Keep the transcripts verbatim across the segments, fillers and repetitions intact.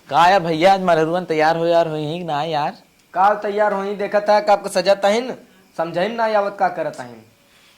का यार भैया, आज मरहरुअन तैयार हो यार, होई ही कि ना यार? का तैयार होई, देखत है कब सजत अहिन, समझइन ना आवत का करत अहिन।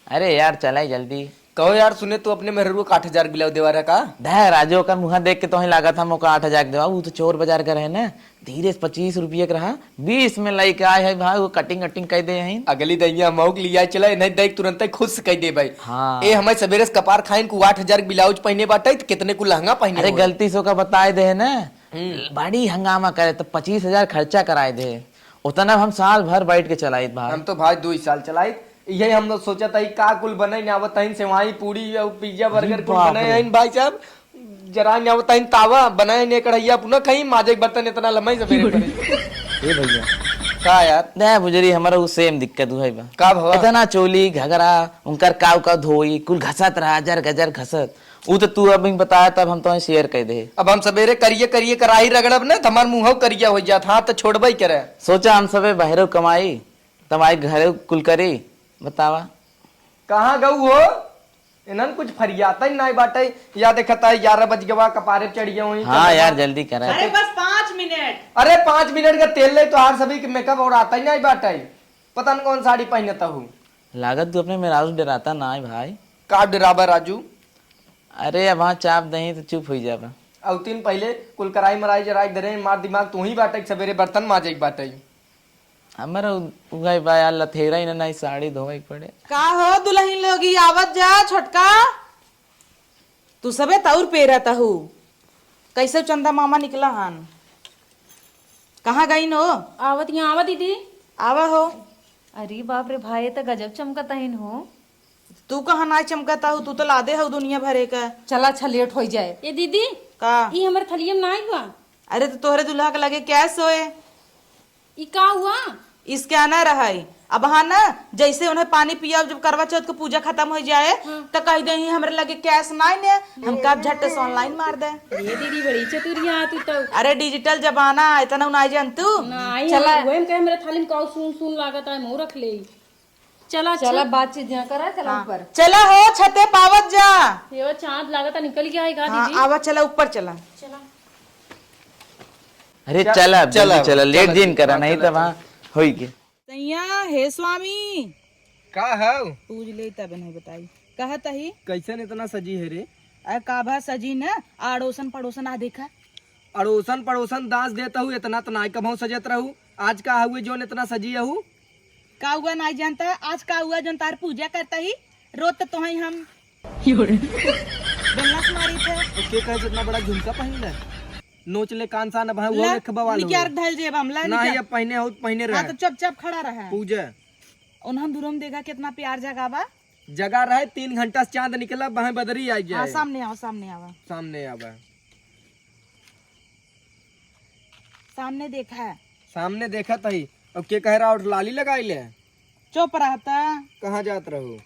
अरे यार, चलाई जल्दी। कहो यार, सुने तू अपने मेहरुआ का आठ हजार के बिलाउज देवा रहा का? दे राजू, ओकर मुँह देख के तो ही लागत हम ओका आठ हजार के देवा, उ तो चोर बाजार का रहे ना, धीरे से पच्चीस रुपये के रहा, बीस में लइके आए है भाई, वो cutting cutting कइ दे हैं। अगली दइया मौक लिया चला, नहीं देख तुरंत खुश कइ दे भाई। हाँ। ए हमारे सवेरे से कपार खाइन को आठ हजार के बिलाउज पहने बाटे, तो कितने को लहंगा पहने अरे होए। गलती से ओका बताए दे है ना, हम्म। बड़ी हंगामा करे तो पच्चीस हजार खर्चा कराए दे। उतना हम साल भर बैठ के चलाइत भाई। हम तो भाई दो ही साल चलाइत। यही हम लोग सोचत हई का कुल बने ने आवत हईन, सेवाई पूड़ी और पिज्जा बर्गर कुल बाप बने रे। हईन भाई साहब। जरा ने आवत हईन तावा, बने ने कढ़ैया पुनः खाई, माजे के बर्तन इतना लम्बा ही सवेरे पड़े। ए भैया। का यार? दे बुजरी हमारा उ same दिक्कत हुई बा। का भवा? इतना चोली घगरा उनकर काव का धोई कुल घसत रहा, जर गजर घसत। उ तो तू अभी बताया तब हम तो share कर दे। अब हम सवेरे करिए करिए कराही रगड़ब ना, त हमार मुँहौ करिया हो जात, हाथ तो छोड़बे ही करे। सोचा हम सबे बहरो कमाई, तब आई घरे कुल करी, बतावा। कहाँ गऊ हो? इन्हन कुछ फरियाता ही नाई बाटे। या देखता है ग्यारह बज गवा, कपारे चढ़िया हुई। हाँ यार, जल्दी करा। अरे बस पाँच मिनट। अरे पाँच मिनट का तेल ले तो हर सभी के makeup और आता ही नाई बाटे। पता न कौन साड़ी पहनता हूँ। लागत तू अपने मेहरारू से डराता ना है भाई। का डराबा राजू? अरे अब हाँ चाप दही तो चुप हो जाबा। अउतिन पहले कुल कराई मराई जराई दरे मार दिमाग तू ही बाटे, सवेरे बर्तन माजे के बाटे। हमर उ-, उगाई बा यार लथेरा ही ना, ना ही साड़ी धोवे के पड़े। का हो दुल्हन लोगी, आवत जा छोटका। तू सबे तौर पेरत हऊ। कैसे चंदा मामा निकला हन? कहाँ गईन हो? आवत यहाँ आवा दीदी। आवा हो। अरे बाप रे भाई, त गजब चमकत हईन हो। तू कहाँ ना चमकत हऊ? तू तो लादे हऊ दुनिया भरे का। चला अच्छा लेट हो जाए। ए दीदी, का? ई हमर थलिया में ना आई बा। अरे तो तोहरे दुल्हा के लगे cash होए। ई का हुआ? Scanner है। अब हाँ ना, जैसे उन्हें पानी पिया, जब करवा चौथ के पूजा खत्म हो जाए, हाँ। तो कह दे ही हमरे लगे cash नहीं ने, हम कब झट से online मार दे। ये दीदी बड़ी चतुरिया तू तो। अरे digital जमाना, इतना उनाई जान तू। ना आई चला। हम, वही में कहे हमरे थाली में काऊ सुन सुन लागत है, मुँह रख ले। चला, चला, अच्छा। बातचीत जहाँ करा, चला हाँ। ऊपर। चला हो, छते पावत जा। ये वो चाँद लागत है, निकल गया है का हाँ, दीदी? आवा, चला ऊपर चला। चला। अरे चल, चला, चला, जल्दी चला, लेट चला, जिन करा, हाँ, नहीं चला, तो वहाँ चला। होई के। सैया, हे स्वामी। का हौ? पूज ले तब नहीं बताई। कहत ही। कैसन इतना सजी है रे? अरे का भा सजी न, अड़ोसन पड़ोसन आ देखा। अड़ोसन पड़ोसन दास देत हऊ, इतना तो नाई कबहूँ सजत रहू। आज का हुए जोन इतना सजी हऊ? का हुआ नाई जानता, आज का हुआ जोन तार पूजा करता ही, रोत तो तोहई हम। योरे। बेलना से मारी थे। तो के कहे इतना बड़ा झुमका पहन ले? नोच ले कान सान अब है, वो ला, एक बवाल निकियार हुए। धइल जेब हम, ला, नहीं, निकियार। अब पहने हो, पहने हाँ, रहे। तो चुप, चुप खड़ा रहे। पूजे। उन्हन दूरों में देखा कितना प्यार जगावा। जगा रहे, तीन घंटा से चाँद निकला, बहें बदरी आई हाँ, जाए। सामने आओ, सामने आवा। सामने आवा। सामने देखा है। सामने देखत हई। अब के कह रहा, और लाली लगाई ले? चुप रहता। कहाँ जात रहू?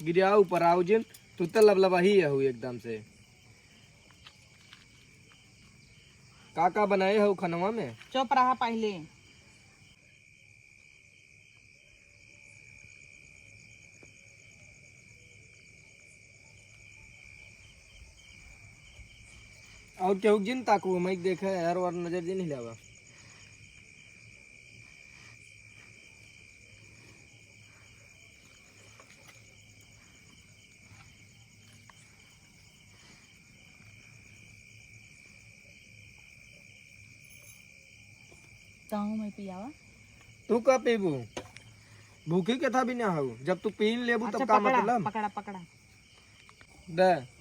गिरिया ऊपर आओ जिन, तू तो लबलबाही हऊ एकदम से। का का बनाए हऊ खनवा में? चुप रहा पहले। और केहू जिन ताकू, मैं देखे हर और नजर जिन हिलावा। ताऊ मैं पियावा। तू का पीबू? भूखी के था भी ना हो। जब तू पीन लेबू तब अच्छा, का पकड़ा, मतलब? पकड़ा, पकड़ा। दे।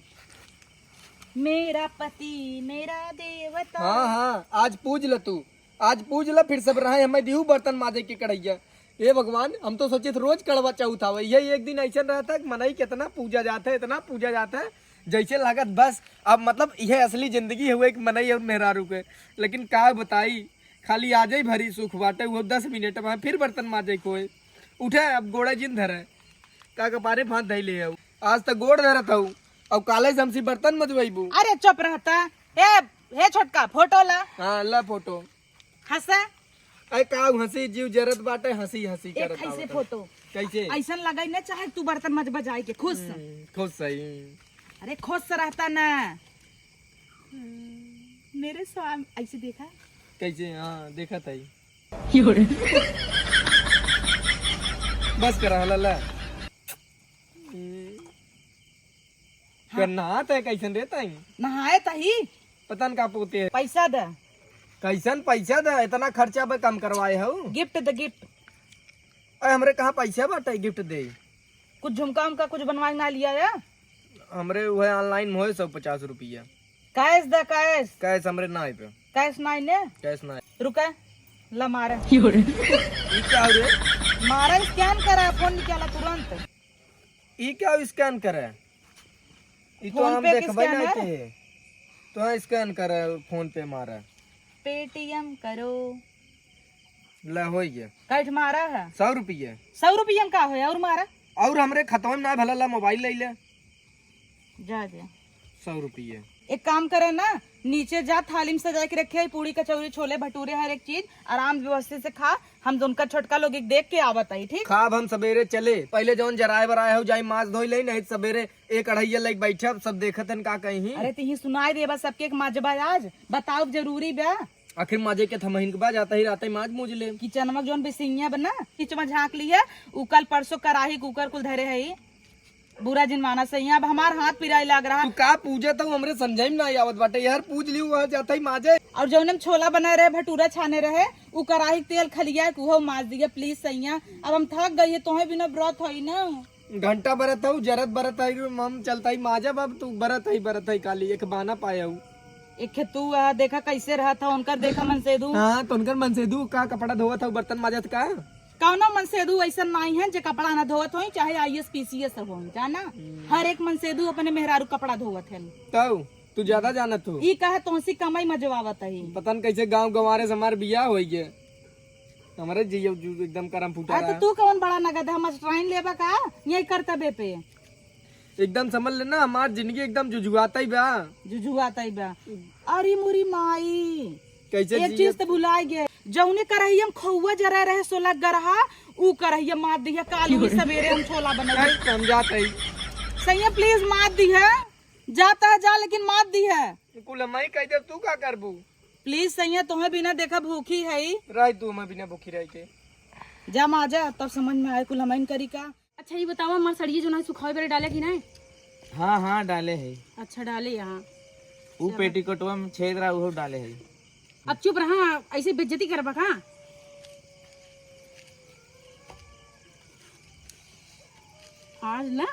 मेरा पति, मेरा देवता। हाँ, हाँ, आज पूज ल तू। आज पूज ल, फिर सब रहे हमें दिहू बर्तन माजे के कढ़ैया। ए भगवान, हम तो सोचित रोज कड़वा चौथ आवे। यही एक दिन ऐसा रहता कि मनई कितना पूजा जाता है, इतना पूजा जाता है, जैसे लागत बस अब मतलब यह असली जिंदगी हुए कि मनई और मेहरारू के। लेकिन का बताई, खाली आजे ही भरी सुख बाटे, वो दस मिनट में फिर बर्तन माजे कोई। उठे, अब गोड़े जिन धरे, का कपारे फांद धई ले आऊ। आज तक गोड़ धरत हऊ, अब काले से हमसे बर्तन मजवाइबू। अरे चुप रहता। ए, हे छोटका, फोटो ला। हाँ, ला फोटो। हंसा। अरे का हंसी, जीव जरत बाटे, हंसी, हंसी एक करत हंसी आवत है। फोटो। कैसे? ऐसन लगई ना, चाहे तू बर्तन मजबा जाए के, खुश। हम्म, खुश सही। अरे, खुश रहता ना। मेरे स्वामी, ऐसे देखा। कैसे? हाँ, देखा था ही। बस करा, हला, ला। हाँ। कर नहात है, कैसन रहता है? नहाए तही। पता न का पोते है। पैसा दे। कैसन पैसा दे? इतना खर्चा बे कम करवाए हो। Gift दे, gift। अरे, हमरे कहाँ पैसा बाटे gift दे? कुछ झुमका उमका कुछ बनवा के ना लिया है? हमरे वह online में होए सौ पचास रुपया। Cash दे, cash। Cash हमरे ना है पे। Cash नहीं ने? Cash ना है। रुका, ला मारा। ई का रे? मारा, scan करा, phone निकाला तुरंत। ई का scan करे? ई तो हम देखबे नहीं के। तो हाँ, scan करे, phone पे मारा। Paytm करो। ले, होई गया। कैठ मारा है? सौ रुपये। सौ रुपये में का होए, और मारा? और हमरे खतवा में ना भला ला, mobile ले ले। जा दे। सौ रुपये। एक काम करे ना, नीचे जा, थाली में सजा के रखे है, पूड़ी, कचौरी, छोले, भटूरे, हर एक चीज आराम से व्यवस्थित से खा। हम उनका छोटका लोग एक देख के आवत आई, ठीक? खाब हम सवेरे चले, पहले जौन जराए बराए हो जाए, माज धोई ले, नहीं तो सवेरे एक अढ़ैया लेके बैठे, अब सब देखत हन का कहीं। अरे, तिही सुनाई देबा सबके एक माजबा आज, बताओ जरूरी बा। आखिर माजे के थमहिन के बा, जाता ही रात ही माज मूज ले। किचनवा जौन बिसैया बना, किचनवा झाँक लिया, उ कल परसों कराही कुकर कुल धरे है, बुरा जिन माना सैया, अब हमार हाथ पिराए लाग रहा। तू का पूजे तो हमरे समझे में ना आवत बाटे यार, पूज लियो वहाँ जाता ही माजे। और जौन हम छोला बनाए रहे, भटूरा छाने रहे, उ कराही के तेल खलिया के उहो माज दिया, please सैया, अब हम थक गई है, तोहे बिना व्रत होई ना। घंटा बरत हऊ, जरत बरत है, हम चलता ही माजब, अब तू बरत है, बरत है काली, एक बाना पाए हऊ। एक तू आ, देखा कैसे रहत हऊ, उनकर देखा मनसेदू। हाँ, तो उनकर मनसेदू का कपड़ा धोवत हऊ, बर्तन माजत का? कौनो मनसेदू ऐसन नाई है जे कपड़ा ना धोवत होई, चाहे IAS PCS होई, जाना? हम्म। हर एक मनसेदू अपने मेहरारू कपड़ा धोवत है। तऊ, तू ज्यादा जानत हो। ई कहा तोहसी कमाई मजवावत है। पता न कैसे गाँव गंवारे से हमार बियाह होई गे। हमरे जियो जू एकदम करम फूटा अरे तो रहा। तू कौन बड़ा नगद है, मास्टराइन लेबा का? यही करतबे पे। एकदम समझ लेना, हमार जिंदगी एकदम जुजुआता ही बा। जुजुआता ही बा। अरे मोरी माई। कैसे एक जियो? चीज तो भुलाए गए, जौने करहिया में खौआ जरा रहे सोलह गरहा, ऊ करहिया मार दिया, काल हुई सवेरे हम छोला बना हट, हम जात हई। सैया please मार दिया, जाता है जा, लेकिन मार दिया। कुल हमही कह देब, तू का करबू? Please सैया, तोहे बिना देखा भूखी है। रह तू, हमें बिना भूखी रह के। जा माँ जा, तब समझ में आए कुल हमइन करी का। अच्छा, ये बतावा, हमार सड़िए जो ना सुखावे बेरे डाले कि नहीं? हाँ, हाँ, डाले है। अच्छा, डाले यहाँ। ऊ चला। पेटीकोटवा में छेद रहा, उहो डाले है। अब चुप रहा, ऐसे बेइज्जती करबा का? आज ना,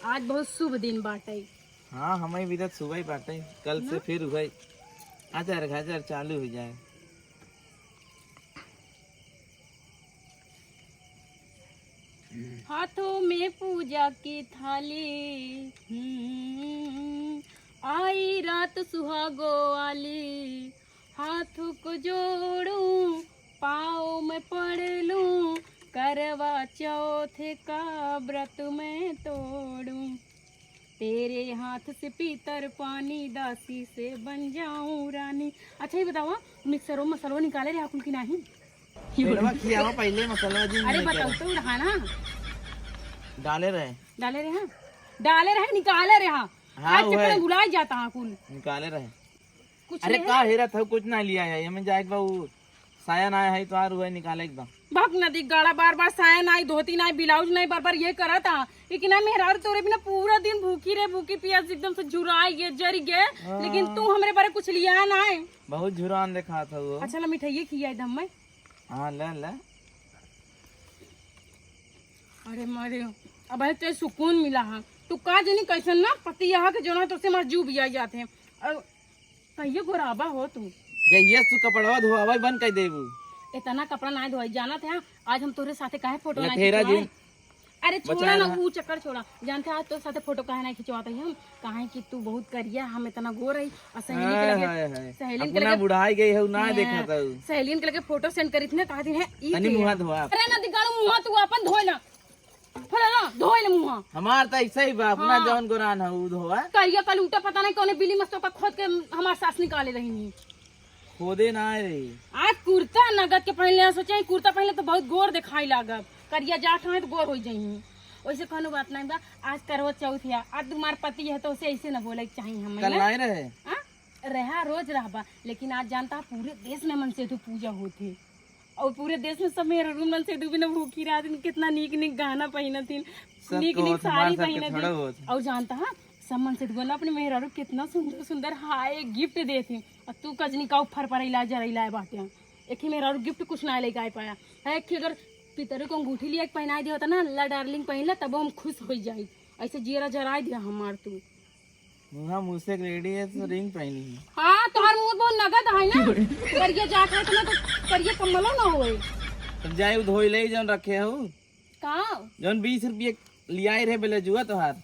आज बहुत शुभ दिन बाटे। हाँ, हमही बिदत सुबह ही बाटे, कल से ना? फिर उहे अजर घजर चालू हो जाए। हाथों में पूजा की थाली, हम्म, आई रात सुहागो वाली, हाथों को जोड़ूं, पाँव में पड़ लूं, करवा चौथ का व्रत मैं तोड़ूं। तेरे हाथ से पीतर पानी, दासी से बन जाऊं रानी। अच्छा, ये बतावा, मिक्सरो मसलवा निकाले रहा कुल की नाही? बेटवा खियावा पहले मसलवा जी अरे निकाले। बताओ तो रहा ना। डाले रहे। डाले रहे, हाँ। डाले रहे, निकाले रहे, हाँ। हाँ, आज वही। चक्कर में भुला जाता हाँ कुल। निकाले रहे। कुछ अरे नहीं का है? हेरा था, कुछ ना लिया है, ये में जाए के बा, उ साया ना है तो आर हुआ निकाले एकदम। भक नदी गाड़ा बार बार साया नाई, धोती नाई, ब्लाउज नाई, बार बार ये करा था। लेकिन ना मेहरारू तोरे बिना पूरा दिन भूखी रहे, भूखी पियास एकदम से झुराई गए, जरी गए। हाँ। लेकिन तू हमरे बारे कुछ लिया ना है। बहुत झुरान देखा था वो। अच्छा ला मिठाइये खिया एकदम मैं। हाँ, ले, ले। अरे मारे, अब है ते सुकून मिला है। तू का जानी कैसन ना पति यहाँ के जोना तो से हमार जीव बिया जाते हैं। और कहिए गोराबा हो तू। जहिया तू कपड़वा धोआवे बंद कर देबू। इतना कपड़ा ना धोई, जानत है, आज हम तोरे साथे काहे फोटो ना लथेरा खिंचवाए? जी। अरे छोड़ा बचा ना, रहा। ऊ चक्कर छोड़ा। जानते आज तोरे साथे फोटो काहे ना खिंचवाते हैं हम? काहे कि तू बहुत करिया, हम इतना गोर हई। और सहेली के हाय, लगे, हाय, हाय। सहेलिन के अपना लगे बुढ़ाई गई है, ना हाँ, देखा था ऊ। सहेलिन के लगे फोटो send करी थी ना, कहा थी है, ई तनी के मुँह है। धोआ। अरे ना दिगाड़ू मुँह तू अपन धोए ना। फला ना, धोए ले मुँह। हमार तो ऐसा ही बा, अपना हाँ। जौन गोरान है, ऊ धोआ। करिया कल उल्टा पता नहीं कौने बिल्ली मस्तों का खोद के हमार सास निकाले रही। खोदे ना आए रे। आज कुर्ता नगद के पहन ले, सोचे कुर्ता पहन ले तो बहुत गोर दिखाई लागब। करिया जाट हैं तो गोर हो जाइए। वैसे कोनो बात नहीं बा। आज करवा चौथ है, आज तुम्हार पति है तो उसे ऐसे ना बोले के चाहिए हम, कल ना? नहीं रहे। हाँ? रहा, रोज रहबा, लेकिन आज जानता है पूरे देश में मनसेधु पूजा होत है। और पूरे देश में सब मेहरारू मनसेधु बिना भूखी रहत हिन, कितना नीक नीक गहना पहिनत हिन, सब नीक नीक साड़ी पहिनत हिन। और जानता है, सब मनसेधु ना अपने मेहरारू कितना सुंदर सुंदर हाय गिफ्ट देत हिन। और तू कजनी का ऊपर पर इलाज जरा इलाज बाटे। एक ही मेहरारू गिफ्ट कुछ ना लेके आ पाया है। एक ही अगर पितरों को अंगूठी लिया के पहनाए दिया होता ना, "ला डार्लिंग पहन ला", तब हम खुश हो जाई। ऐसे जियरा जराए दिया हमार तू। मुहा मुसे के रेडी है तो रिंग पहनी है। हाँ, तोहर मुंह बहुत नगद है ना। करिया जात है इतना तो करिया कम्मलो ना होए। तब जाए उ धोई ले जौन रखे हो। का? जौन बीस रुपये लियाए रहे ब्लाउजुआ तोहार।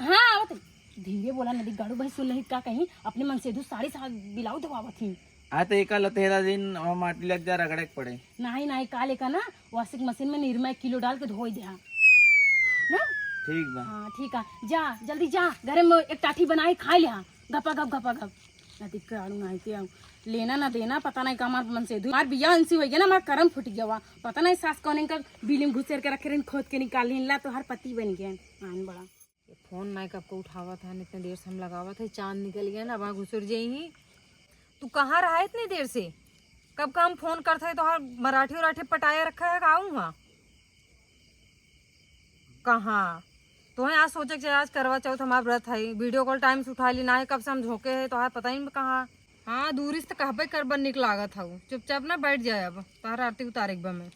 हाँ, आवत है। धीरे बोला नदी गाड़ू भाई, सुन लही का कहीं, अपने मनसेधु साड़ी साथ ब्लाउज धोआवत ही। आ तो एका लतेरा दिन वहाँ माटी लग जा, रगड़े के पड़े। नहीं, नहीं, काल एका ना वॉशिंग मशीन में निरमा एक किलो डाल के धोई दे, हाँ। ना? ठीक बा। हाँ, ठीक है। जा, जल्दी जा, घरे में एक टाठी बनाए खाए ले, हाँ। गपा गप, गपा गप। नदी गाड़ू नहीं ते आऊ। लेना ना देना, पता नहीं का हमार मनसेधु। हमार बिया अंसी हो गया ना, हमार करम फूट गया हुआ। पता नहीं सास कौन इनका बिल में घुसेर के रखे रही, खोद के निकाल ली, ला तोहार पति बन गया। आन बड़ा। ये फोन नाई कब को उठावत है, इतने देर से हम लगावत है, चांद निकल गया ना, अब घुसुर जाई ही। तू कहाँ रहा इतनी देर से? कब का हम फोन करत है, तोहार मराठी उराठी पटाया रखा है का? आऊँ हाँ। कहाँ? तोहे आज सोचे के चाहे, आज करवा चौथ हमार व्रत है, वीडियो कॉल टाइम से उठा ली ना है, कब से हम झोंके है, तोहार पता ही नहीं कहाँ। हाँ, दूरी से तो कहबे करबा निक लागत हऊ, चुपचाप ना बैठ जाए, अब तोहार आरती उतारे के बा में।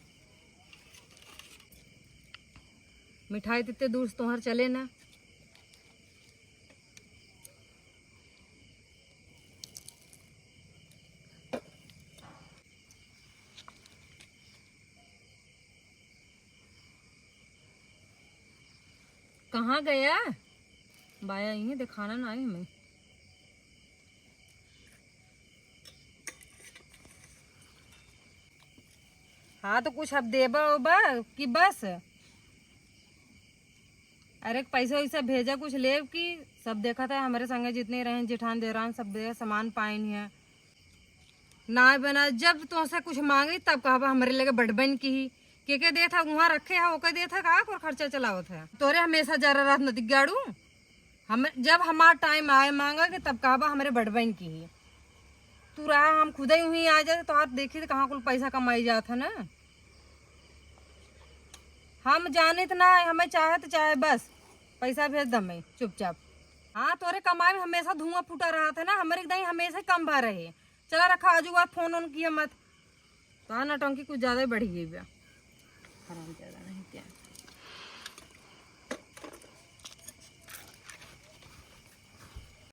मिठाई तित्ते दूर से तोहर चले ना। कहाँ गया? बाया यहीं दिखाना ना आई हमें। हाँ, तो कुछ अब देबा ओबा कि बस? अरे, पैसा वैसा भेजा, कुछ लेब कि? सब देखत है, हमरे संगे जितने रहे, जेठान, देवरान, सब दे, सामान पाइन है। ना बना, जब तोसे कुछ मांगी, तब कहबा, "हमरे लगे बड़बन की ही।" के के देत है, उहाँ रखे है, ओके देत है, का और खर्चा चलावत है? तोरे हमेशा जरा रहत नदी गाड़ू। हम, जब हमार टाइम आए मांगा के, तब कहबा, "हमरे बड़बन की ही।" तू रहा, हम खुदे उहीं आ जाते, तो आप देखी तो कहाँ कुल पैसा कमाई जात है ना। हम जानित ना है, हमें चाहे तो चाहे, बस पैसा भेज दे हमें चुपचाप। हाँ, तोरे कमाई में हमेशा धुआं फूटा रहत है ना, हमरे एकदम हमेशा कम भा रहे। चला रखा, आजू बात फोन ओन किया मत। तो नौटंकी कुछ ज्यादा ही बढ़ गई बा। हरामजादा।